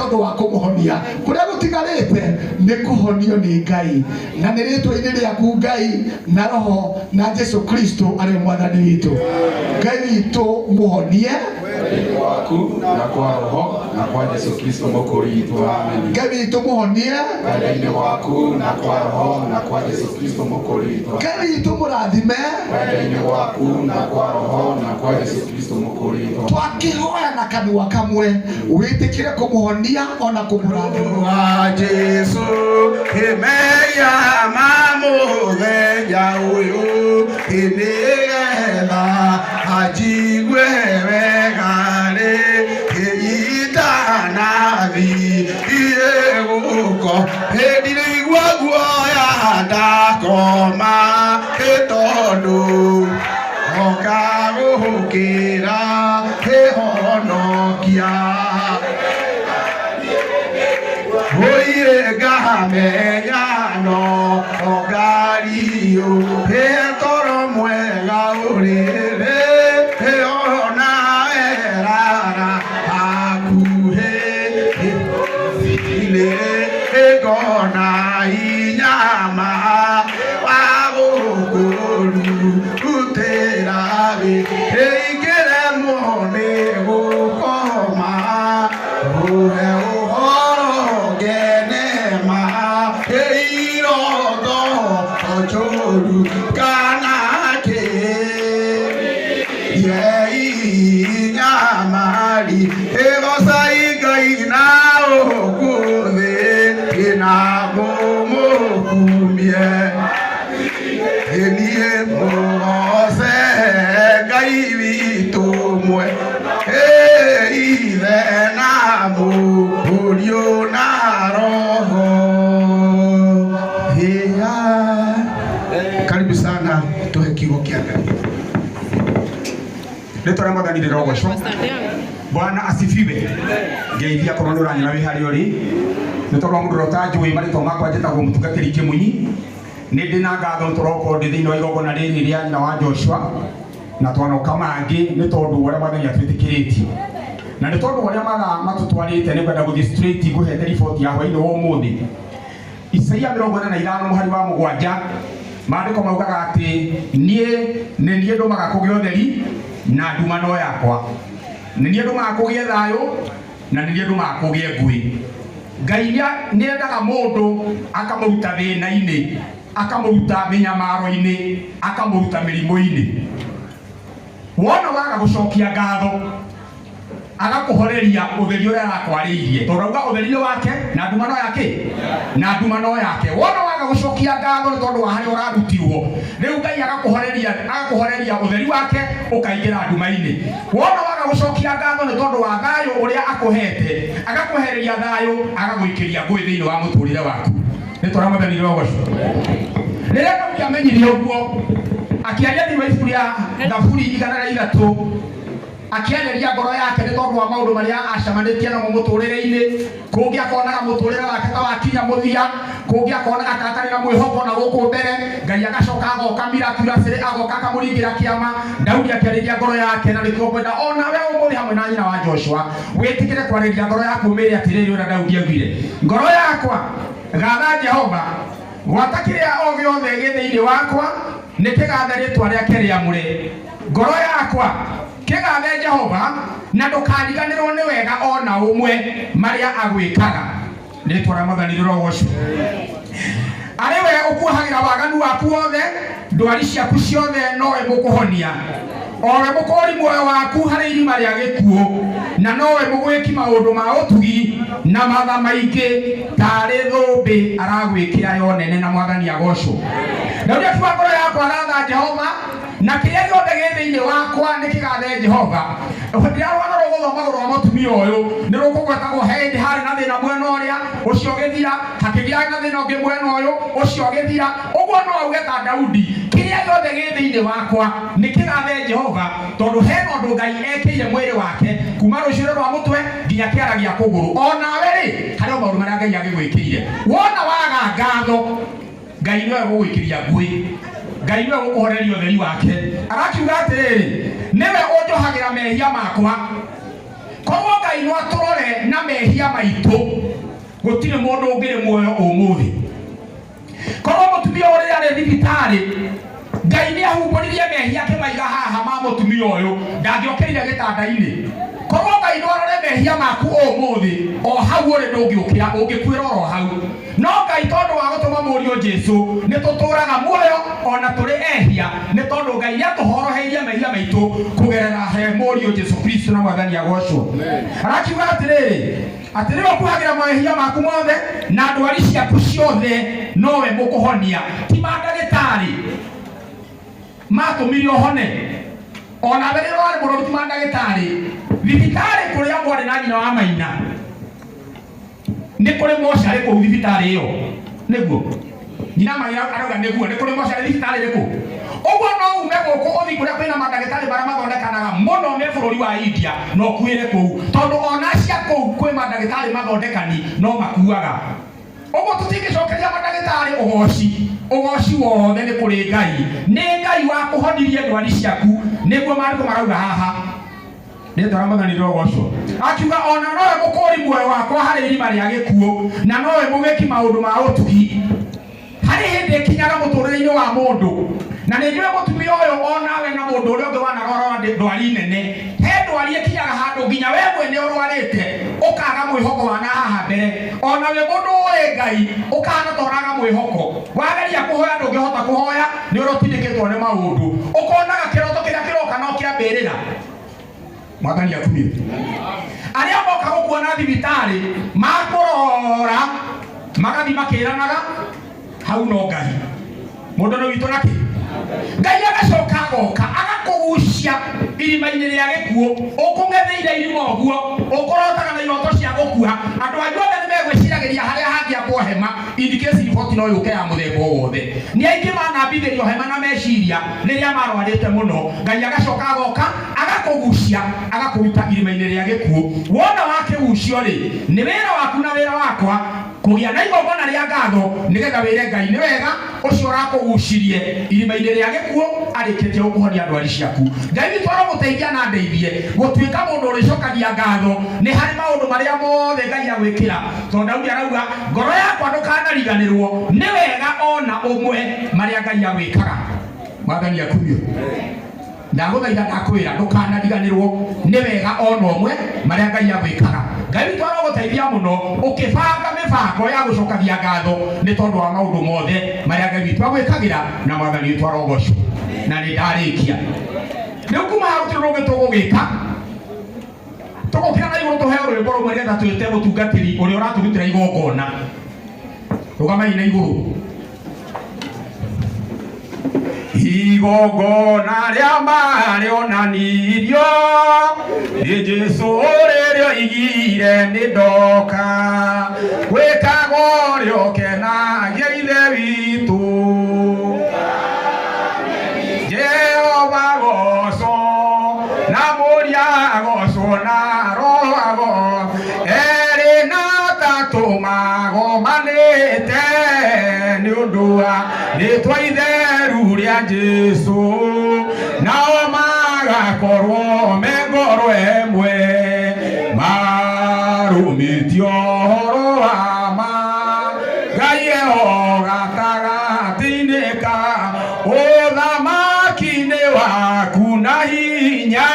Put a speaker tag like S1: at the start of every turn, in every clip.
S1: tondũ wa kũmũhonia. Kũrĩa gũtigarĩte nĩ kũhonio nĩ Ngai, na nĩ rĩtwa-inĩ rĩaku Ngai na Roho na Jesu Kristo arĩ mwathani witũ. Ngai witũ mũhonie
S2: Waku na kwa roho na kwa Jesu Kristo mũkũri witũ. Amen.
S1: Ngai witũ mũhonie.
S2: Wendo-inĩ waku na kwa roho na kwa Jesu Kristo mũkũri witũ.
S1: Ngai witũ mũrathime.
S2: Wendo-inĩ waku na kwa roho na kwa Jesu Kristo mũkũri witũ.
S1: Twakĩhoya na kanua kamwe wĩtĩkĩre kũmũhonia ona kũmũrathima.
S2: Wa Jesu imeya mamũthenya ũyũ nĩgetha anjigue wega rĩ itanathi gũko hĩndĩrĩigua guoya ndakoma ĩ tondũ oka gũkĩra ĩhonokia oire ngamenya no ngario toro mwega ũrĩrĩ ona erara hakuhĩ ilĩ ngona inyama wa gũkũrutĩra wĩ ĩingĩremwo nĩ gũkoma ũhe ũhoro ngenema iroto njũru kana kĩ inyamari ĩgocai Ngai na ũkũthĩ na mũmũkumie niĩ mũgoce Ngai witũ mwe Ithe na Mũriũ na Roho. Karibu sana tuhe kiugo kĩa Ngai.
S3: Rĩtwa rĩa mwathani rĩrogocwo. Bwana asifiwe. Ngeithia korwo nĩ ũranyona wĩ harĩa ũrĩ, nĩ tondũ wa mũndũ ũrĩa ũtanjũĩ, marĩtwa makwa njĩtagwo mũtungatĩri Kĩmunyi. Nĩ ndĩ na ngatho nĩ tũrokorwo ndĩ thĩinĩ wa igongona rĩrĩ rĩa nyina wa Joshua, na twanoka mangĩ nĩ tondũ wa ũrĩa mwathani atwĩtĩkĩrĩtie, na nĩ tondũ wa ũrĩa mathaa matũtwarĩte nĩ ngwenda gũthiĩ straight ngũhete riboti ya hwainĩ wa ũmũthĩ. Isaia 45 mũhari wa 7, maandĩko maugaga atĩ niĩ nĩ niĩ ndũmaga kũgĩe ũtheri na nduma no yakwa, nĩ niĩ ndũmaga kũgĩe thayũ na nĩ niĩ ndũmaga kũgĩe ngũĩ. Ngai nĩ endaga mũndũ akamũruta thĩna-inĩ, akamũruta mĩnyamaro-inĩ, akamũruta mĩrimũ-inĩ. Wona waga gũcokia ngatho, agakũhoreria ũtheri ũrĩa arakwarĩirie, tondũ auga ũtheri nĩ wake na nduma no yake, na nduma no yake. Wona waga gũcokia ngatho nĩ tondũ wa harĩa ũrarutirwo, rĩu Ngai agakũhoreria ũtheri wake ũkaingĩra nduma-inĩ. Wona waga gũcokia ngatho nĩ tondũ wa thayũ ũrĩa akũhete, agakũhereria thayũ, agagũikĩria ngũĩ thĩinĩ wa mũtũrĩre waku. Nĩ twara mwathani rĩrogocwo. Rĩrĩa Daudi amenyire ũguo, akĩaria thĩinĩ wa ibuku rĩa Thaburi 103, akĩarĩria ngoro yake nĩ tondũ wa maũndũ marĩa acemanĩtie namo mũtũrĩre-inĩ. Kũngĩ akonaga mũtũrĩre wake ta wakinya mũthia, kũngĩ akonaga ta atarĩ na mwĩhoko na gũkũ mbere. Ngai agacoka agoka miraculously, agoka akamũringĩra kĩama. Daudi akĩarĩria ngoro yake, na nĩkĩo ngwenda onawe ũmũthĩ hamwe na nyina wa Joshua wĩtĩkĩre kwarĩria ngoro yaku, ũmĩre atĩrĩrĩ, ũrĩa Daudi augire, ngoro yakwa gatha Jehova, gwata kĩrĩa o gĩothe gĩ thĩinĩ wakwa nĩ kĩgathe rĩtwa rĩake rĩamũre. Ngoro yakwa kĩgathe Jehova, na ndũkariganĩrwo nĩ wega ona ũmwe marĩa agwĩkaga. Rĩtwa rĩa mwathani rĩrogocwo. Arĩ we ũkuohagĩra waganu waku wothe, ndwari ciaku ciothe nowe mũkũhonia, owe mũkũũri muoyo waku harĩ irima rĩa gĩkuũ, na nowe mũgwĩki maũndũ ma ũtugi na matha maingĩ, tarĩ thũmbĩ aragwĩkĩra yo nene, na mwathani agocwo. Daudi akiuga ngoro yakwa gatha Jehova, na kĩrĩa gĩothe gĩ thĩinĩ wakwa nĩ kĩgathe Jehova. Rĩrĩa rũgano rũgũthomagwo rwa mũtumia ũyũ, nĩ rũkũgwetagwo he hĩndĩ harĩ na thĩna mwena ũrĩa, ũcio ũgĩthira, hakĩgĩa na thĩna ũngĩ mwena ũyũ, ũcio ũgĩthira. Ũguo no auge ta Daudi, kĩrĩa gĩothe gĩ thĩinĩ wakwa nĩ kĩgathe Jehova, tondũ hena ũndũ Ngai ekĩire mwĩrĩ wake kuma rũcuĩrĩ rwa mũtwe nginya kĩara gĩa kũgũrũ. Onawe rĩ, harĩ o maũndũ marĩa Ngai agĩgwĩkĩire. Wona waga ngatho, Ngai nĩwe ũgũgũikĩria ngũĩ, Ngai nĩwe ũgũkũhoreria ũtheri wake. Arakiuga atĩrĩrĩ, nĩwe ũnjohagĩra mehia makwa. Korwo Ngai no atũrore na mehia maitũ, gũtirĩ mũndũ ũngĩrĩ muoyo ũmũthĩ. Korwo mũtumia ũrĩa arĩ thibitarĩ, Ngai nĩ ahumbũririe mehia akĩmaiga haha ma mũtumia ũyũ, ndangĩokĩrire gĩtanda-inĩ. Korwo Ngai no arore mehia maku ũmũthĩ, o hau ũrĩ ndũngĩũkĩra, ũngĩkuĩra oro hau. No Ngai tondũ wa gũtũma mũriũ Jesu, nĩ tũtũraga muoyo ona tũrĩ ehia, nĩ tondũ Ngai nĩ atũhoroheirie mehia maitũ kũgerera he mũriũ Jesu Kristo, na Mwathani agocwo. Arakiuga atĩrĩrĩ, atĩ nĩwe ũkuhagĩra mehia maku mothe na ndwari ciaku ciothe, nowe mũkũhonia. Ti mandagĩtarĩ matũmire ũhone, ona we rĩrĩa warĩ mũrwaru, ti mandagĩtarĩ. Thibitarĩ kũrĩa mwarĩ na nyina wa Maina, nĩ kũrĩ mocarĩ kũu thibitarĩ ĩyo, nĩguo nyina Maina arauga, nĩguo nĩ kũrĩ mocarĩ thibitarĩ ĩrĩkũ. Ũguo no ume gũkũ ũthiĩ kũrĩa kwĩna mandagĩtarĩ marĩa mathondekanaga mũno me bũrũri wa India, no ũkuĩre kũu, tondũ ona cia kũu kwĩ mandagĩtarĩ mathondekani no makuaga. Ũguo tũtingĩcokeria mandagĩtarĩ ũgoci. Ũgoci wothe nĩ kũrĩ Ngai, nĩ Ngai wakũhonirie ndwari ciaku, nĩguo maandĩko marauga haha. Rĩtwa rĩa Mwathani rĩrogocwo. Akiuga ona nowe mũkũri muoyo wakwa harĩ irima rĩa gĩkuũ, na nowe mũgĩki maũndũ ma ũtugi. Harĩ hĩndĩ ĩkinyaga mũtũrĩre-inĩ wa mũndũ, na nĩ njũĩ mũtumia ũyũ onawe na mũndũ ũrĩa ũngĩ wanarwara ndwari nene, he ndwari ĩkinyaga handũ nginya we mwene ũrwarĩte ũkaga mwĩhoko wa na haha mbere. Ona wĩ mũndũ ũĩ Ngai, ũkahana ta ũraga mwĩhoko. Wageria kũhoya, ndũngĩhota kũhoya nĩ ũrĩa ũtindĩkĩtwo nĩ maũndũ, ũkonaga kĩroto kĩrĩa kĩroka no kĩambĩrĩra. Mwathani akumio. Arĩa moka gũkuona thibitarĩ makũrora magathi makĩranaga hau, no Ngai mũndũ nĩ witũ nakĩ. Ngai agacoka agoka agakũgucia irima-inĩ rĩa gĩkuũ, ũkũng'etheire irima ũguo, ũkũrotaga na iroto cia gũkua. Andũ anyu othe nĩ megwĩciragĩria harĩa hangĩakwo hema, in case riboti no yũke ya mũthemba o wothe. Nĩ aingĩ manambithĩrio hema na meciria rĩrĩa marwarĩte mũno. Ngai agacoka agoka agakũgucia, agakũruta irima-inĩ rĩa gĩkuũ. Wona wakĩgucio rĩ, nĩ wĩra waku na wĩra wakwa kũgĩa na igongona rĩa ngatho, nĩgetha wĩre Ngai nĩ wega ũcio ũrakũgucirie irima-inĩ rĩa gĩkuũ arĩkĩtie gũkũhonia ndwari ciaku. Ngai witũ aromũteithia na ndeithie gũtuĩka mũndũ ũrĩcokagia ngatho nĩ harĩ maũndũ marĩa mothe Ngai agwĩkĩra, tondũ Daudi arauga, "Ngoro yakwa, ndũkanariganĩrwo nĩ wega ona ũmwe marĩa Ngai agwĩkaga." Mwathani akumio. Ndagũthaitha, ndakwĩra, ndũkanariganĩrwo nĩ wega ona ũmwe marĩa Ngai agwĩkaga. Ngai witũ arogũteithia mũno ũkĩbanga mĩbango ya gũcokagia ngatho nĩ tondũ wa maũndũ mothe marĩa Ngai witũ agwĩkagĩra, na Mwathani witũ arogocwo. Na nĩ ndarĩkia rĩu. Kuma hau gũtirĩ ũndũ ũngĩ tũgũgĩka. Tũgũkĩra na igũrũ, tũheo rwĩmbo rũmwe nĩgetha twĩte mũtungatĩri ũrĩa ũratũrutĩra igongona. Rũgamai na igũrũ. Igongona rĩa marĩonanirio nĩ Jesu rĩrĩa oigire, "Nĩ ndoka gwĩkagwo ũrĩa ũkenagia Ithe witũ." Jehova gocwo, na Mũriũ agocwo, na Roho agocwo, erĩ na tatũ magomanĩte nĩ ũndũ wa rĩtwa itheru rĩa Jesu, nao magakorwo me ngoro ĩmwe, marũmĩtie ũhoro wa ma. Ngai eho gatagatĩ-inĩ ka ũthamaki-inĩ waku na hinya,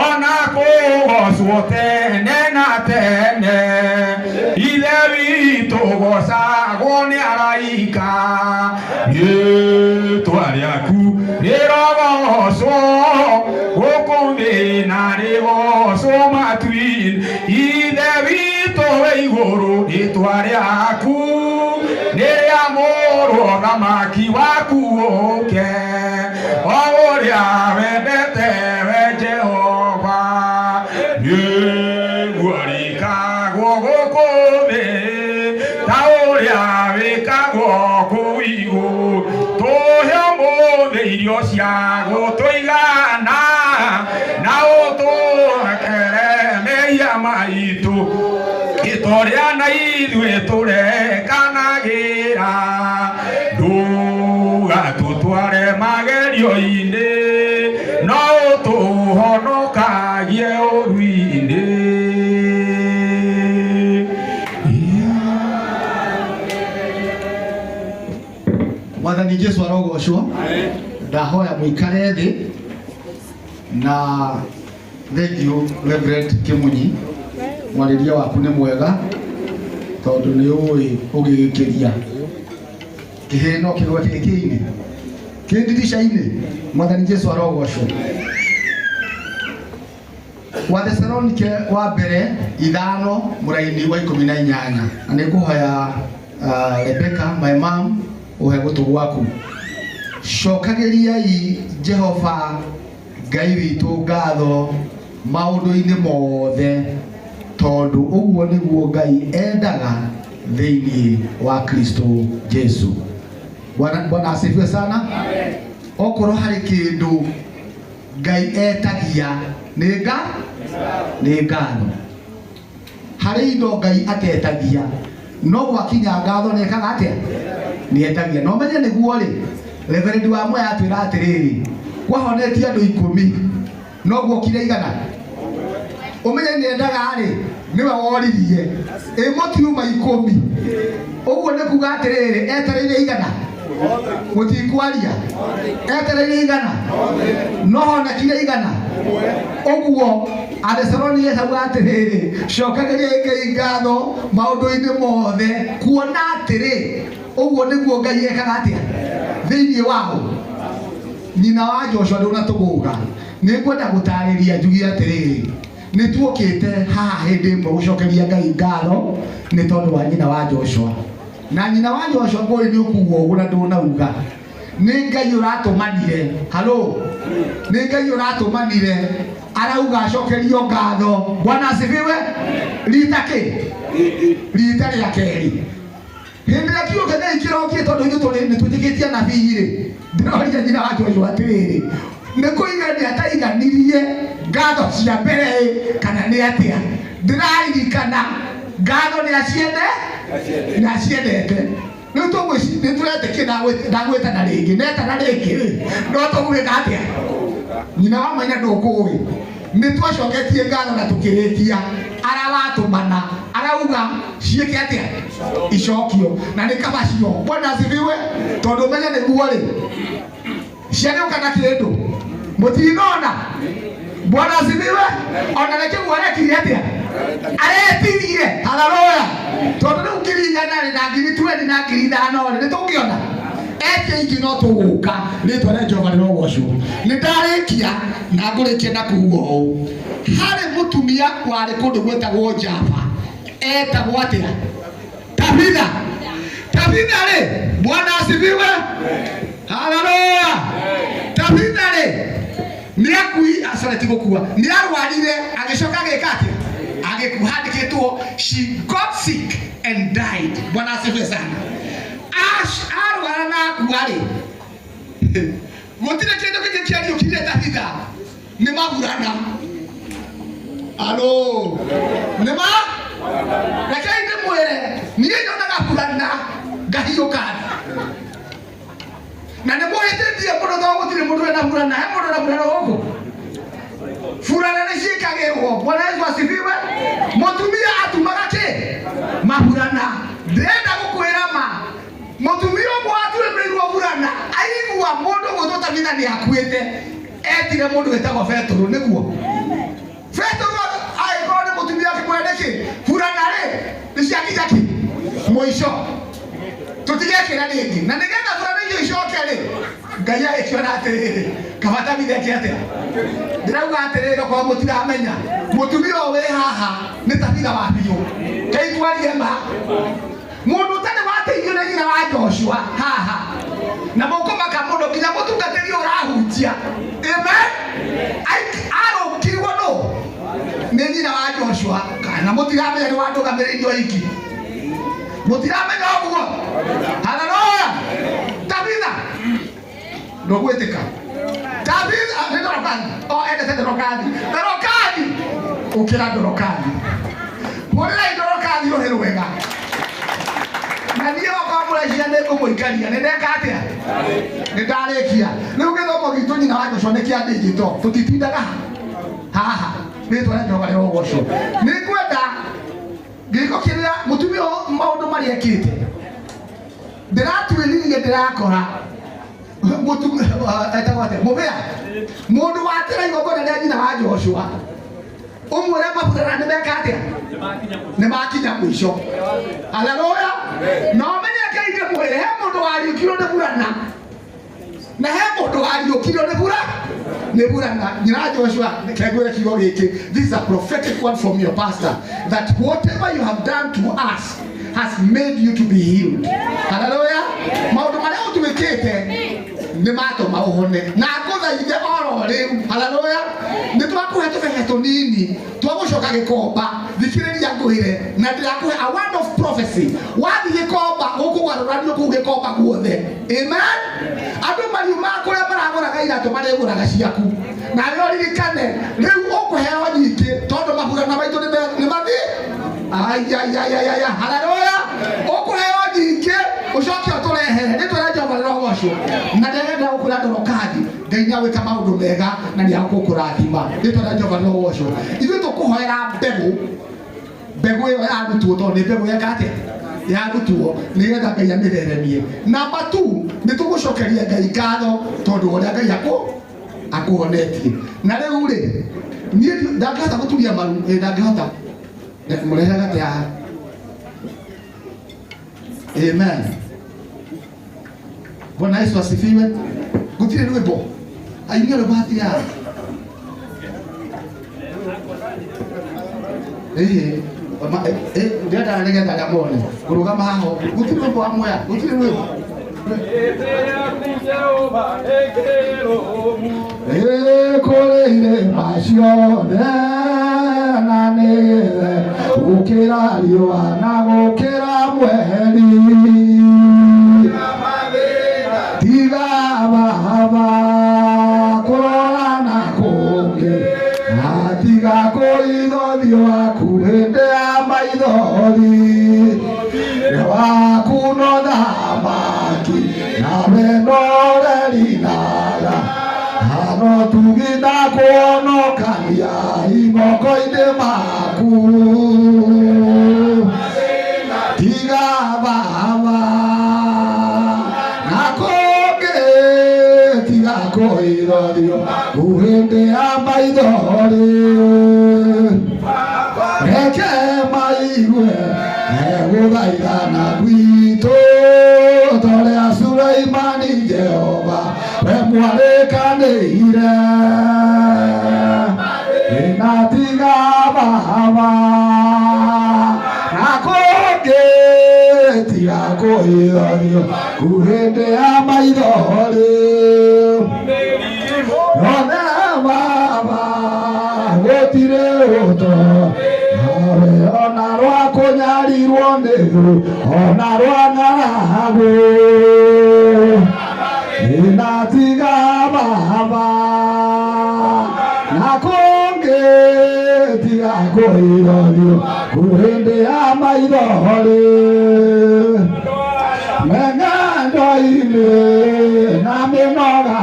S3: ona kũgocwo tene na tene. Ithe witũ, gocagwo nĩ araika, rĩtwa rĩaku rĩrogocwo gũkũ thĩ na rĩgocwo matu-inĩ. Ithe witũ wĩ igũrũ, rĩtwa rĩaku nĩ rĩamũrwo, thamaki waku ũke, o ũrĩa wendete we Jehova, nĩguo rĩkagwo gũkũ thĩ ta ũrĩa wĩkagwo kũu igũrũ. Tũhe ũmũthĩ irio cia gũtũigana, na ũtũrekere mehia maitũ, ĩtorĩa na ithuĩ tũrekanagĩra. Ndũgatũtware magerio-inĩ, no ũtũhonokagie ũru-inĩ.
S1: Mwathani Jesu arogocwo. Ndahoya mũikare thĩ na thank you Reverend Kimunyi, mwarĩrie waku nĩ mwega tondũ nĩ ũĩ ũgĩgĩkĩria kĩhĩ no kĩgwe kĩkĩinĩ kĩ ndirica-inĩ. Mwathani Jesu arogocwo. Wa Thesalonike wa mbere 5 mũraini wa 18, na nĩ ngũhoya Rebecca my mom ũhe gũtũ gwaku. Cokagĩriai Jehova Ngai witũ ngatho maũndũ-inĩ mothe, tondũ ũguo nĩguo Ngai endaga thĩinĩ wa Kristo Jesu. Bwana asifiwe sana. Okorwo harĩ kĩndũ Ngai etagia nĩ ngatho. Harĩ indo Ngai atetagia, no gwakinya ngatho nĩ ekaga atĩa? Nĩ etagia. No menye nĩguo rĩ, Reverend wa Mwea atwĩra atĩrĩrĩ, kwahonetie andũ 10 no guokire 100. Ũmenye nĩ endaga rĩ, nĩwe woririe ĩ mũtiuma 10. Ũguo nĩ kuga atĩrĩrĩ, etereire 100, mũtikwaria, etereire 100 no honekire 100. Ũguo Athesalonike auga atĩrĩrĩ, cokagĩriai Ngai ngatho maũndũ-inĩ mothe, kuona atĩrĩ ũguo nĩguo Ngai ekaga atĩa thĩinĩ wao. Nyina wa Joshua ndũnatũgũga, nĩ ngwenda gũtarĩria njuge atĩrĩrĩ, nĩ tuokĩte haha hĩndĩ ĩmwe gũcokeria Ngai ngatho nĩ tondũ wa nyina wa Joshua. Na nyina wa Joshua ngũĩ nĩ ũkuga ũguo na ndũnauga, nĩ Ngai ũratũmanire. Halo, nĩ Ngai ũratũmanire, arauga acokerio ngatho. Bwana asifiwe. Rita kĩ? Rita rĩa kerĩ. Hĩndĩ ĩrĩa kiugo kĩa Ngai kĩrokie, tondũ ithuĩ tũrĩ nĩ twĩtĩkĩtie anabii rĩ, ndĩroria nyina wa Joshua atĩrĩrĩ, nĩ kũigania ataiganirie ngatho cia mbere ĩ, kana nĩ atĩa? Ndĩraririkana ngatho nĩ aciende, nĩ aciendete. Rĩu nĩ tũretĩkia ndagwĩtana rĩngĩ, netana rĩngĩ rĩ, no tũgwĩka atĩa? Nyina wa Maina ndũkũĩ, nĩ twacoketie ngatho na tũkĩrĩkia, arawatũmana arauga ciĩke atĩa? Icokio. Na nĩ kaba cio. Bwana asifiwe. Tondũ menye nĩguo rĩ, ciagĩũka na kĩndũ mũtinona. Bwana asifiwe. Ona nĩ kĩguo arekire atĩa? Aretirie. Haleluya. Tondũ rĩu 100,000 rĩ, na 20,000 na 5,000 rĩ, nĩ tũngĩona etie ingĩ no tũgũka. Rĩtwa rĩa Jehova rĩrogocwo. Nĩ ndarĩkia na ngũrĩkia na kuuga ũũ, harĩ mũtumia warĩ kũndũ gwĩtagwo Java, etagwo atĩa? Tabitha. Tabitha rĩ, Bwana asifiwe. Haleluya. Tabitha rĩ, nĩ akui, sorry, ti gũkua, nĩ arwarire, agĩcoka agĩka atĩa? Agĩkua. Handĩkĩtwo she got sick and died. Bwana asifiwe sana. Arwara na akua rĩ, gũtirĩ kĩndũ kĩngĩ kĩariũkire Tabitha, nĩ maburana. Alo, nĩ ma rekei ndĩmwĩre, niĩ nyonaga burana ngahiũka, na nĩ mũhĩtĩtie mũno tondũ gũtirĩ mũndũ wĩna burana. He mũndũ wĩna burana gũkũ? Burana nĩ ciĩkagĩrwo. Bwana Yesu asifiwe. Mũtumia atumaga kĩ? Maburana. Ndĩrenda gũkwĩra ma, mũtumia ũmwe atuĩmĩirwo burana, aigua mũndũ gwĩtwo Tabitha nĩ akuĩte, etire mũndũ wĩtagwo Petũrũ. Nĩguo Petũrũ agĩkorwo nĩ mũtumia akĩmwĩra nĩkĩ burana rĩ nĩ ciakinya kĩ mũico, tũtigekĩra rĩngĩ, na nĩgetha burana icio icoke rĩ, Ngai agĩkiona atĩrĩrĩ, kaba Tabitha eke atĩa? Ndĩrauga atĩrĩrĩ, okorwo mũtiramenya, mũtumia ũyũ wĩ haha nĩ Tabitha wa biũ. Ngai twarie ma, mũndũ ũtarĩ wateithio nĩ nyina wa Joshua haha, na mũkũmaka mũno nginya mũtungatĩri ũrahunjia. Amen. Arũkirwo nũ? Nĩ nyina wa Joshua. Kana mũtiramenya nĩ wandũgamĩrĩirio iki? Mũtiramenya ũguo? Haleluya. Tabitha ndũgwĩtĩka. Tabitha nĩ Dorokani, o endete Dorokani. Dorokani, ũkĩra Dorokani, hũrĩrai Dorokani rũhĩ rwega. Na niĩ okorwo mũreciria nĩ ngũmũikaria, nĩ ndeka atĩa? Nĩ ndarĩkia. Rĩu gĩthomo gitũ nyina wa Joshua nĩ kĩa digital, tũtitindaga haha. Rĩtwa rĩa Jehova rĩrogocwo. Nĩ ngwenda gĩko kĩrĩa mũtumia ũyũ maũndũ marĩa ekĩte, ndĩratuĩririe, ndĩrakora Etagwo atĩa? Mũbĩa mũndũ watĩra igongona rĩa nyina wa Joshua ũmwĩre maburana nĩ meka atĩa? Nĩ makinya mũico. Haleluya. Na ũmenye Ngai nĩ mwĩre he mũndũ wariũkirio nĩ burana na he mũndũ wariũkirio nĩ bura nĩ burana. Nyina Joshua, kengwĩre kiugo gĩkĩ, this is a prophetic one from your pastor, that whatever you have done to us has made you to be healed. Haleluya. Maũndũ marĩa ũtuĩkĩte nĩ matũma ũhone na ngũthaithe oro rĩu. Haleluya. Nĩ twakũhe tũbehe tũnini twagũcoka gĩkomba. Thikĩrĩria ngwĩre, na ndĩrakũhe a word of prophecy. Wathiĩ gĩkomba gũkũgarũranio kũu gĩkomba guothe. Amen. Andũ mariuma kũrĩa maragũraga iratũ marĩgũraga ciaku. Na rĩo ririkane rĩu ũkũheo nyingĩ tondũ mahurana maitũ nĩ mathiĩ. Ayayayaya, haleluya. Ũkũheo nyingĩ ũcoke ũtũrehere. Rĩtwa rĩa Jehova rĩrogocwo. Na ndĩrenda gũkwĩra Ndorokathi, Ngai nĩ agwĩka maũndũ mega na nĩ agũkũrathima. Rĩtwa rĩa Jehova rĩrogocwo. Ithuĩ tũkũhoera mbegũ, mbegũ ĩyo yarutwo tondũ nĩ mbegũ yeka atĩa? Yarutwo nĩgetha Ngai amĩtheremie. Namba 2, nĩ tũgũcokeria Ngai ngatho tondũ ũrĩa Ngai akũhonetie. Na rĩu rĩ, niĩ ndangĩhota gũturia maru, ndangĩhota. Mũrehe gatĩ haha. Amen. Bwana Yesu asifiwe. Gũtirĩ rwĩmbo. Aini a rwĩmbo hatirĩ haha. Ĩhĩ, ndĩrendaga nĩgetha arĩa mone kũrũgama haha ũguo. Gũtirĩ rwĩmbo wa muoya, gũtirĩ rwĩmbo. Kũrĩ irĩma ciothe na nĩwe gũkĩra riũa na gũkĩra mweri. Tiga baba kũrora na kũngĩ, na tiga kũitho ũthiũ waku hĩndĩ ya maithori. Waku no thamaki nawe norerinaga hano tugi na kuonokania imoko-inĩ maku. Tiga baba na kũngĩ, tiga kũithorio hĩndĩ ya maithori. Reke maigue gũthaithana gwitũ torĩa Sulaimani Jehova we mwarĩkanĩire. Na tiga baba na kũngĩ, tiga kũithorio hĩndĩ ya maithori. Yothe baba gũtirĩ ũto nawe ona rwa kũnyarirwo nĩ thũ ona rwa ng'aragu. Na tiga baba na kũngĩ, tiga kũithorio hĩndĩ ya maithori. Meng'endo-inĩ na mĩnoga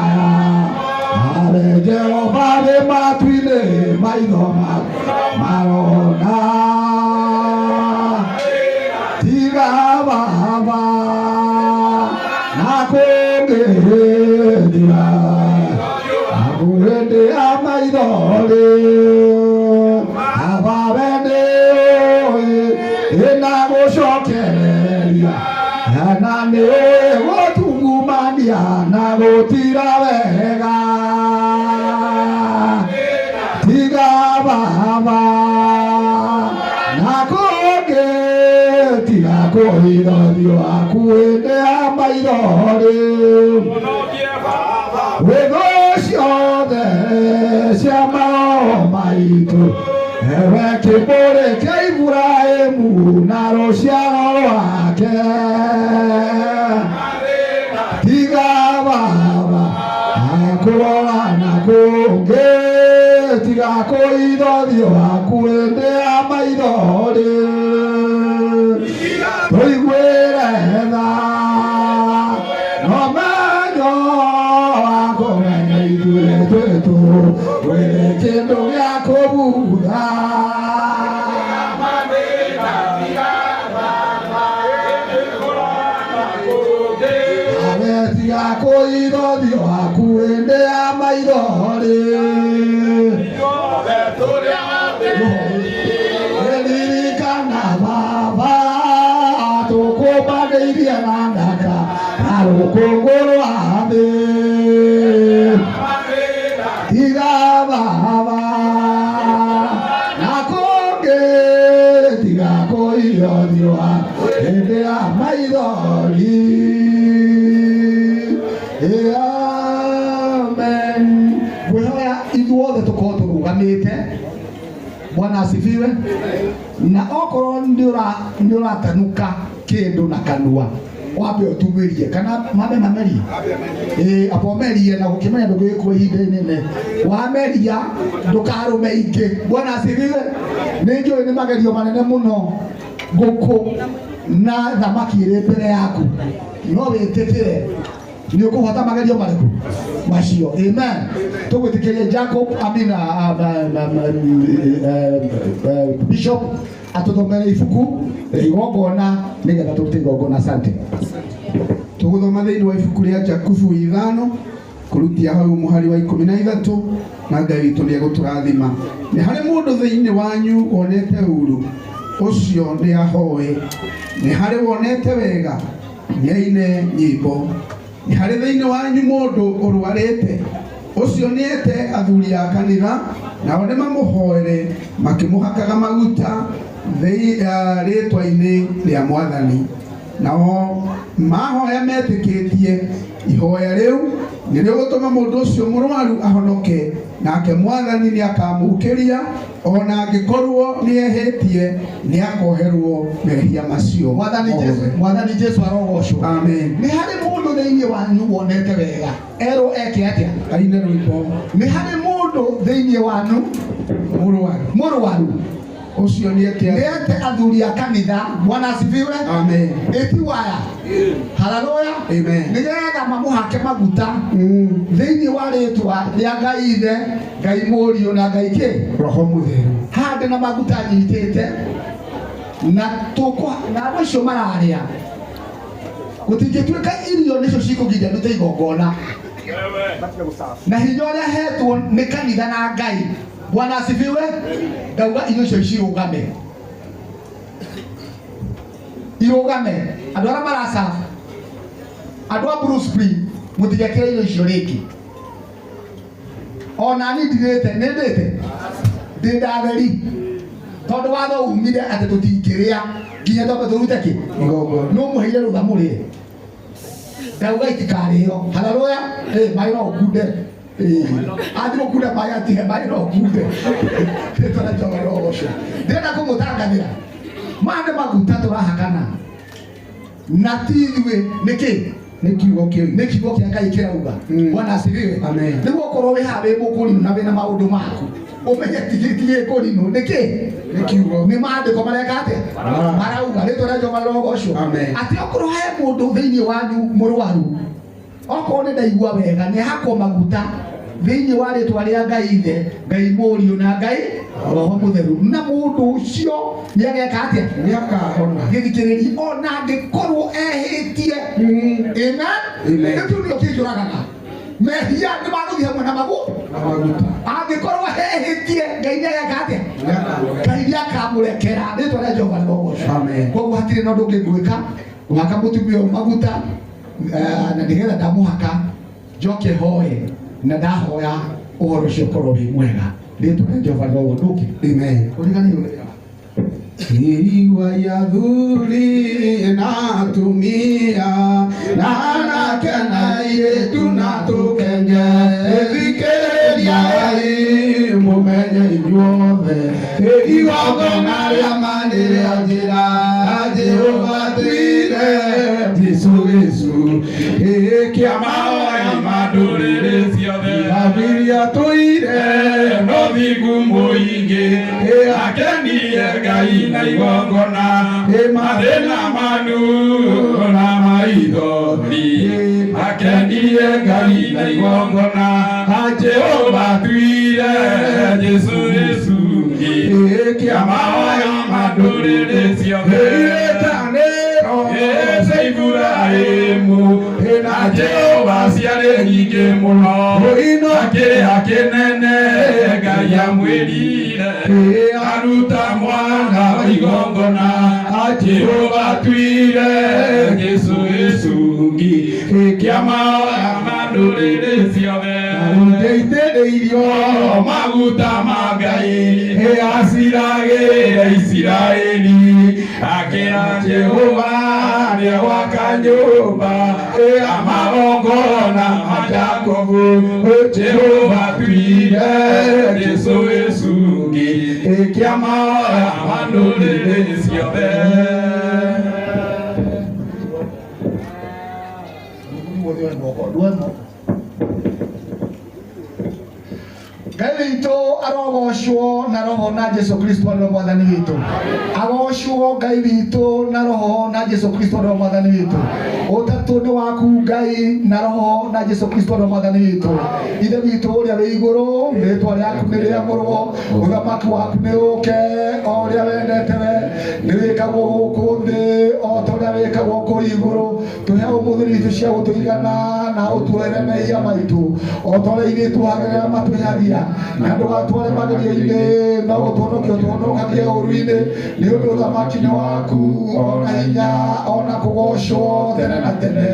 S1: Ave Jehova wĩ matu-inĩ maitho maku marona. Tiga baba na kũngĩ, tiga hĩndĩ ya maithori. Aba we nĩũĩ ĩna gũcokereria na nĩũĩ gũtungumania na gũtira wega. Tiga baba na kũngĩ, tiga kũhithorio waku hĩndĩ ya maithori. Wĩthũ ciothe cia maroho maitũ, ewe kĩbũrĩ kĩa Iburahĩmu na rũciaro rwake. Tiga baba kũrora na kũngĩ, tiga kũithorio waku hĩndĩ ya maithori. Tũiguĩre tha no menyo wa kũmenya ithuĩ twĩtũ wĩrĩ kĩndũ gĩa kũbutha. kũira ũthiũ waku hĩndĩ ya maithori. Ririkana baba tũkũmbanĩirie na ndaka na rũkũngũ rwa thĩ. Tiga baba na kũngĩ tiga kũira ũthiũ waku hĩndĩ ya maithori. Amen. Ngwĩhoya ithuothe tũkorwo tũrũgamĩte. Bwana asifiwe. Na okorwo nĩ ũratanuka kĩndũ na kanua wambe ũtumĩrie kana mambe mamerie, ĩĩ abomerie na gũkĩmenya ndũgĩkwo ihinda inene, wameria ndũkarũme ingĩ. Bwana asifiwe. Nĩ njũĩ nĩ magerio manene mũno ngũkũ na thamaki ĩrĩ mbere yaku, no wĩtĩkĩre nĩ ũkũhota magerio marĩkũ macio. Amen. Tũgwĩtĩkĩrie Jacob Amina Bishop atũthomere ibuku rĩa igongona nĩgetha tũrute igongona. Asante.
S4: Tũgũthoma thĩinĩ wa ibuku rĩa Jakubu 5 kũrutia hau mũhari wa 13 na Ngai witũ nĩ egũtũrathima. Nĩ harĩ mũndũ thĩinĩ wanyu wonete ũũru, ũcio nĩ ahoe. Nĩ harĩ wonete wega, nĩ aine nyĩmbo. Nĩ harĩ thĩinĩ wanyu mũndũ ũrwarĩte, ũcio nĩ ete athuri a kanitha, nao nĩ mamũhoere makĩmũhakaga maguta rĩtwa-inĩ rĩa Mwathani. Nao mahoya metĩkĩtie, ihoya rĩu nĩ rĩgũtũma mũndũ ũcio mũrwaru ahonoke, nake Mwathani nĩ akamũũkĩria, ona angĩkorwo nĩ ehĩtie nĩ akoherwo mehia macio.
S1: Mwathani Jesu, Mwathani Jesu arogocwo.
S4: Amen.
S1: Nĩ harĩ mũndũ thĩinĩ wanyu wonete wega, erwo eke atĩa?
S4: Aine rwĩmbo.
S1: Nĩ harĩ mũndũ thĩinĩ wanyu
S4: mũrwaru,
S1: mũrwaru,
S4: ũcio nĩ ete
S1: nĩ ete athuri a kanitha. Bwana asifiwe.
S4: Amen.
S1: Ĩti waya. Haleluya.
S4: Amen.
S1: Nĩgetha mamũhake maguta thĩinĩ wa rĩtwa rĩa Ngai Ithe, Ngai Mũriũ na Ngai kĩ?
S4: Roho Mũtheru.
S1: Hande na maguta nyitĩte na tũkũ na andũ acio mararĩa gũtingĩtuĩka irio nĩcio cikũgiria ndute igongona na hinya ũrĩa hetwo nĩ kanitha na Ngai. Bwana asifiwe. Ndauga irio icio cirũgame, irũgame. Andũ arĩa maracabu, andũ a Blue Spring, mũtigekĩre irio icio rĩngĩ. Ona niĩ ndirĩte, nĩ ndĩte ndĩ ndatheri tondũ watho umire atĩ tũtingĩrĩa nginya twambe tũrute kĩ
S4: igongona.
S1: No mũheire rũtha mũrĩe, ndauga itikarĩo. Haleluya. Maĩ no ũkunde, athiĩ gũkunda maĩ atige maĩ no ũkunde. Rĩtwa rĩa Jehova rĩrogocwo. Ndĩrenda kũmũtangathĩra maya nĩ maguta tũrahakana na ti ithuĩ. Nĩkĩ?
S4: Nĩ kiugo kĩu.
S1: Nĩ kiugo kĩa Ngai kĩrauga. Bwana asifiwe.
S4: Amen.
S1: Nĩguo ũkorwo wĩ haha wĩ mũkũrinũ na wĩna maũndũ maku, ũmenye ti gĩkũrinũ. Nĩkĩ?
S4: Nĩ kiugo.
S1: Nĩ maandĩko mareka atĩa? Marauga. Rĩtwa rĩa Jehova rĩrogocwo.
S4: Amen.
S1: Atĩ okorwo he mũndũ thĩinĩ wanyu mũrwaru, okorwo nĩ ndaigua wega, nĩ hakwo maguta thĩinĩ wa rĩtwa rĩa Ngai Ithe, Ngai Mũriũ na Ngai Roho Mũtheru, na mũndũ ũcio nĩ ageka atĩa?
S4: Nĩ akahona.
S1: Gĩthikĩrĩri, ona angĩkorwo ehĩtie. Amen.
S4: Amen.
S1: Nĩkĩo nĩkĩo kĩnjũragaga mehia nĩ magũthiĩ hamwe na magu
S4: Na maguta.
S1: Angĩkorwo hehĩtie, Ngai nĩ ageka atĩa?
S4: Nĩ akamũrekera.
S1: Ngai nĩ akamũrekera. Rĩtwa rĩa Jehova rĩrogocwo.
S4: Amen.
S1: Koguo hatirĩ na ũndũ ũngĩ ngwĩka, ngũhaka mũtumia ũyũ maguta na nĩgetha ndamũhaka njoke hoe, na ndahoya ũhoro ũcio ũkorwo wĩ mwega. Rĩtwa rĩa Jehova rĩrogocwo. Ndũke
S4: Amen.
S1: ũriganĩirwo nĩ wĩra.
S4: Igua ya athuri na atumia na anake na airĩtu na tũkenge, thikĩrĩriai mũmenye inyuothe igongona rĩa ma nĩ rĩa njĩra Jehova twire Jesũ gĩcu kĩa mahoya
S2: ma ndũrĩrĩ ciothe,
S4: Abiria tũire
S2: no thingu mũingĩ, akenie Ngai na igongona, mathĩna manu na maithori, akenie Ngai na igongona, Jehova twire Jesũ gĩcungi
S4: kĩa
S2: mahoya ma ndũrĩrĩ ciothe,
S4: ĩtanĩro
S2: cia Iburahĩmu na Jehova. ciarĩ nyingĩ mũno akĩrĩha kĩnene Ngai amwĩrire aruta mwana wa igongona Jehova atuire Jesũ gĩcungi kĩa mahoya ma ndũrĩrĩ ciothe ndeithĩrĩirio maguta ma Ngai aciragĩre Isiraeli akĩra Jehova nĩagwaka nyũmba ya magongona ma Jakobu Jehova atuire Jesũ gĩcungi kĩa mahoya ma ndũrĩrĩ ciothe.
S1: Ngai witũ arogocwo na roho na Jesu Kristo arĩ we mwathani witũ. Agocwo Ngai witũ na roho na Jesu Kristo arĩ we mwathani witũ. Ũtatũ nĩ waku Ngai na roho na Jesu Kristo arĩ we mwathani witũ. Ithe witũ ũrĩa wĩ igũrũ, rĩĩtwa rĩaku nĩ rĩamũrwo, ũthamaki waku nĩ ũũke o ũrĩa wendete we, nĩ wĩkagwo gũkũ thĩ o ta ũrĩa wĩkagwo kũu igũrũ. Tũhe ũmũthĩ irio cia gũtũigana na ũtuohere mehia maitũ o ta ũrĩa ithuĩ tuohagĩra matwĩhagia, na ndũgatware magerio-inĩ no gũtũhonokia ũtũhonokagie ũũru-inĩ, nĩ ũndũ ũthamaki nĩ waku ona hinya ona kũgocwo tene na tene.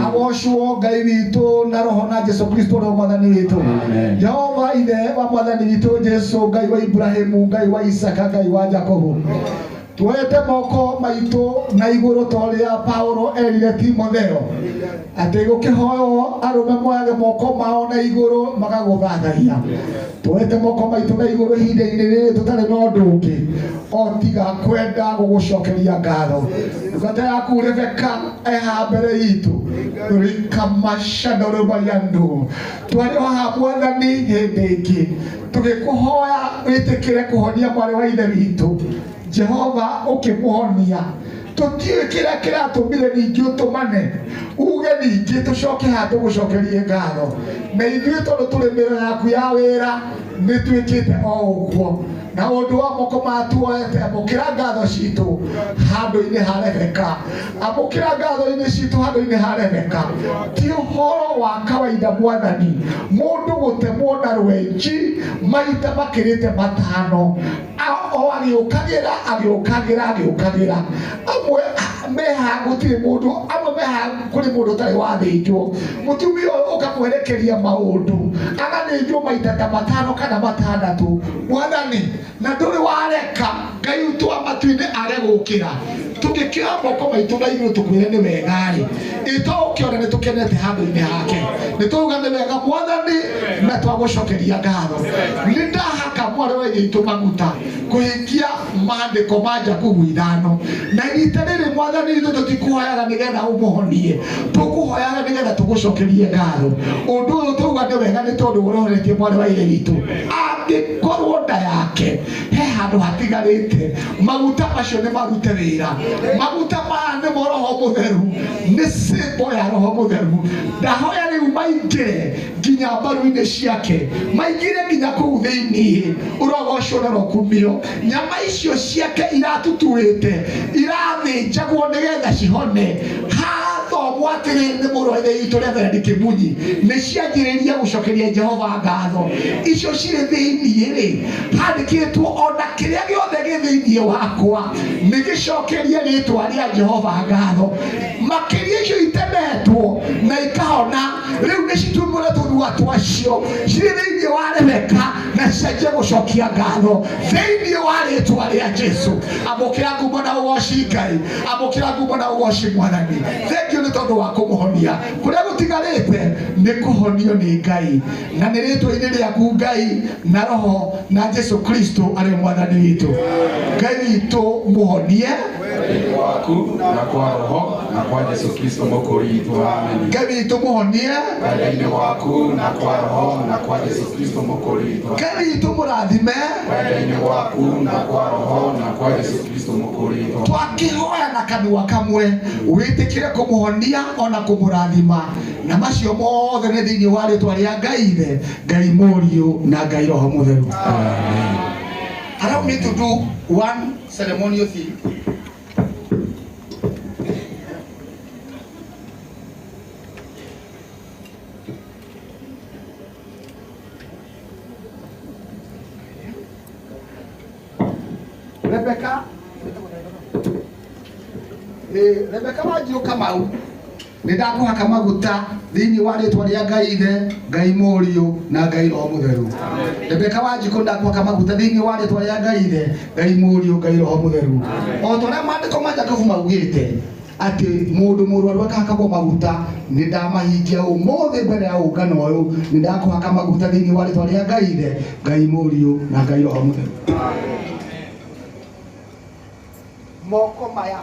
S1: Agocwo Ngai witũ na roho na Jesu Kristo ũrĩa mwathani witũ. Jehova ithe wa mwathani witũ Jesu, Ngai wa Ibrahimu, Ngai wa Isaka, Ngai wa Jakobu, tuoete moko maitũ na igũrũ ta ũrĩa Paulo erire Timotheo atĩ gũkĩhoywo arũme moyage moko mao na igũrũ magagũthathaia. Tuoete moko maitũ na igũrũ ihinda-inĩ rĩrĩ tũtarĩ na ũndũ ũngĩ o tiga kwenda gũgũcokeria ngatho. Ndungata yaku Rebeka eha mbere itũ rikamashandorobayando twarĩ o haha mwathani hĩndĩ ĩngĩ tũgĩkũhoya wĩtĩkĩre kũhonia mwarĩ wa ithe witũ. Jehova ũkĩmũhonia tũtiũĩ kĩrĩa kĩratũmire ningĩ ũtũmane uge ningĩ tũcoke haha tũgũcokerie ngatho, na ithuĩ tondũ tũrĩ mĩro yaku ya wĩra nĩ twĩkĩte o ũguo na ũndũ wa moko matuoete. Amũkĩra ngatho citũ handũ-inĩ ha Rebeka, amũkĩra ngatho-inĩ citũ handũ-inĩ ha Rebeka. Ti ũhoro wa kawaida mwathani mũndũ gũtemwo na rwenji maita makĩrĩte matano o agĩũkagĩra agĩũkagĩra agĩũkagĩra. Amwe meha gũtirĩ mũndũ, amwe meha kũrĩ mũndũ ũtarĩ wathĩnjwo. Mũtumia ũyũ ũkamwerekeria maũndũ agathĩnjwo maita ta matano kana matandatũ mwathani, na ndũrĩ wareka Ngai witũ wa matu-inĩ age gũkĩra. Tũngĩkĩra moko maitũ na igũrũ tũkwĩre nĩ wega-rĩ, ĩto ũkĩona nĩ tũkenete handũ-inĩ hake, nĩ twauga nĩ wega mwathani na twagũcokeria ngatho. Nĩ ndahaka mwarĩ wa ithe witũ maguta kũhingia maandĩko ma Jakubu 5, na rita rĩrĩ mwathani witũ tũtikũhoyaga nĩgetha ũmũhonie, tũkũhoyaga nĩgetha tũgũcokerie ngatho. Ũndũ ũyũ twauga nĩ wega nĩ tondũ ũrohoretie mwarĩ wa ithe witũ. Angĩkorwo nda yake he handũ hatigarĩte, maguta macio nĩ marute wĩra. Maguta maya nĩmo Roho Mũtheru, nĩ symbol ya Roho Mũtheru. Ndahoya rĩu maingĩre nginya mbaru-inĩ ciake, maingĩre nginya kũu thĩiniĩ, ũrogocwo na ũrokumio. Nyama icio ciake iratutuĩte irathĩnjagwo nĩgetha cihone. Hathomwo atĩrĩrĩ nĩ mũrũ wa ithe witũ Reverend Kĩmunyi, nĩ cianjĩrĩria gũcokeria Jehova ngatho. Icio cirĩ thĩiniĩ rĩ, handĩkĩtwo ona kĩrĩa gĩothe gĩ thĩiniĩ wakwa nĩ gĩcokerie rĩtwa rĩa Jehova ngatho. Makĩria icio itemetwo na ikahona rĩu nĩ citumũre tũnua twacio cirĩ thĩiniĩ wa Rebeka na cianjie gũcokia ngatho thĩiniĩ wa rĩtwa rĩa Jesu. Amũkĩra ngumo na ũgoci Ngai, amũkĩra ngumo na ũgoci mwathani. Thengiũ nĩ tondũ wa kũmũhonia. Kũrĩa gũtigarĩte nĩ kũhonio nĩ Ngai, na nĩ rĩtwa-inĩ rĩaku Ngai na roho na Jesu Kristo arĩ mwathani witũ. Ngai witũ mũhonie
S2: waku na kwa roho na kwa Jesu Kristo mwokozi witũ. Amen.
S1: Ngai witũ mũhonie
S2: Wendo-inĩ waku na kwa roho na kwa Jesu Kristo mwokozi witũ.
S1: Ngai witũ mũrathime
S2: Wendo-inĩ waku na kwa roho na kwa Jesu Kristo mwokozi witũ.
S1: Twakĩhoya na kanua kamwe wĩtĩkĩre kũmũhonia ona kũmũrathima, na macio mothe nĩ thĩinĩ wa rĩtwa rĩa Ngai Ithe, Ngai Mũriũ na Ngai Roho Mũtheru.
S2: Amen.
S1: Allow me to do one ceremonial thing. Rebeka Rebeka Wanjiru Kamau nĩ ndakũhaka maguta thĩinĩ wa rĩtwa rĩa Ngai Ithe, Ngai Mũriũ na Ngai Roho Mũtheru. Rebeka Wanjikũ ndakũhaka maguta thĩinĩ wa rĩtwa rĩa Ngai Ithe, Ngai Mũriũ, Ngai Roho Mũtheru. O ta ũrĩa maandĩko ma Jakubu maugĩte atĩ mũndũ mũrwaru akahakagwo maguta, nĩ ndamahingia ũmũthĩ mbere ya ũngano ũyũ, nĩ ndakũhaka maguta thĩinĩ wa rĩtwa rĩa Ngai Ithe, Ngai Mũriũ na Ngai Roho Mũtheru. Moko maya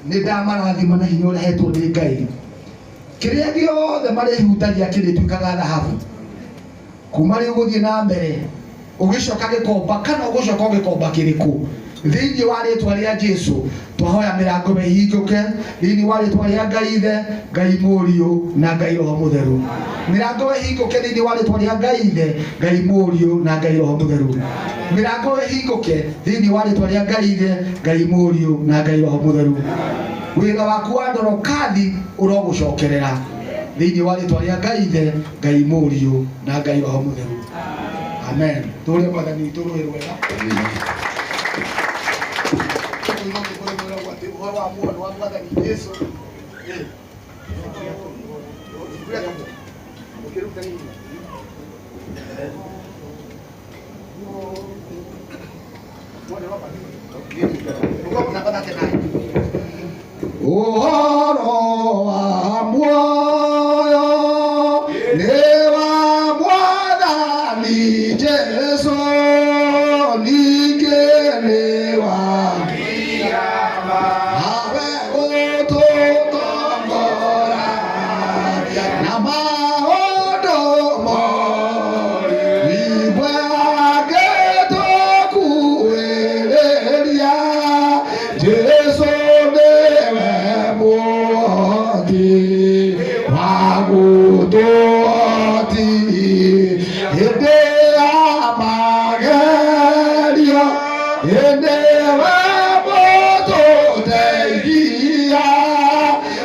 S1: nĩ ndamarathima na hinya ũrĩa hetwo nĩ Ngai. Kĩrĩa gĩothe marĩhutagia kĩrĩtuĩkaga thahabu. Kuma rĩu gũthiĩ na mbere ũgĩcoka gĩkomba kana ũgũcoka ũgĩkomba kĩrĩkũ, thĩinĩ wa rĩtwa rĩa Jesu twahoya mĩrango ĩhingũke thĩinĩ wa rĩtwa rĩa Ngai Ithe, Ngai Mũriũ na Ngai Roho Mũtheru. Mĩrango ĩhingũke thĩinĩ wa rĩtwa rĩa Ngai Ithe, Ngai Mũriũ na Ngai Roho Mũtheru. Mĩrango ĩhingũke thĩinĩ wa rĩtwa rĩa Ngai Ithe, Ngai Mũriũ na Ngai Roho Mũtheru. Wĩra waku wa ndorokathi ũrogũcokerera thĩinĩ wa rĩtwa rĩa Ngai Ithe, Ngai Mũriũ na Ngai Roho Mũtheru. Amen. Tũrĩ Mwathani witũ rũĩ rwega. Ũhoro wa muoyo wa Mwathani Jesu. Ũhoro wa muoyo nĩ wa Mwathani Jesu, ningĩ nĩ wa awe ũtũtongora na maũndũ mothe, igwe angĩtũkuĩrĩria, Jesu nĩwe mũhoti wa gũtũhoti hĩndĩ ya magerio, hĩndĩ we mũtũteithia,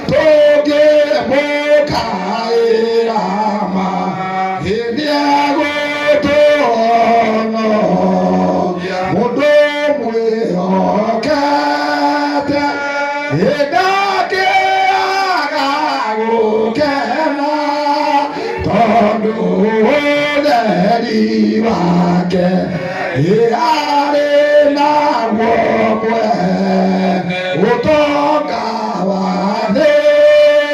S1: tũngĩmũkaĩra ma, hĩndĩ egũtũhonokia. Mũndũ mwĩhokete ndangĩaga gũkena, tondũ ũtheri wake arĩ naguo mwene. Ũtonga wa thĩ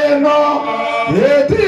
S1: ĩno ĩti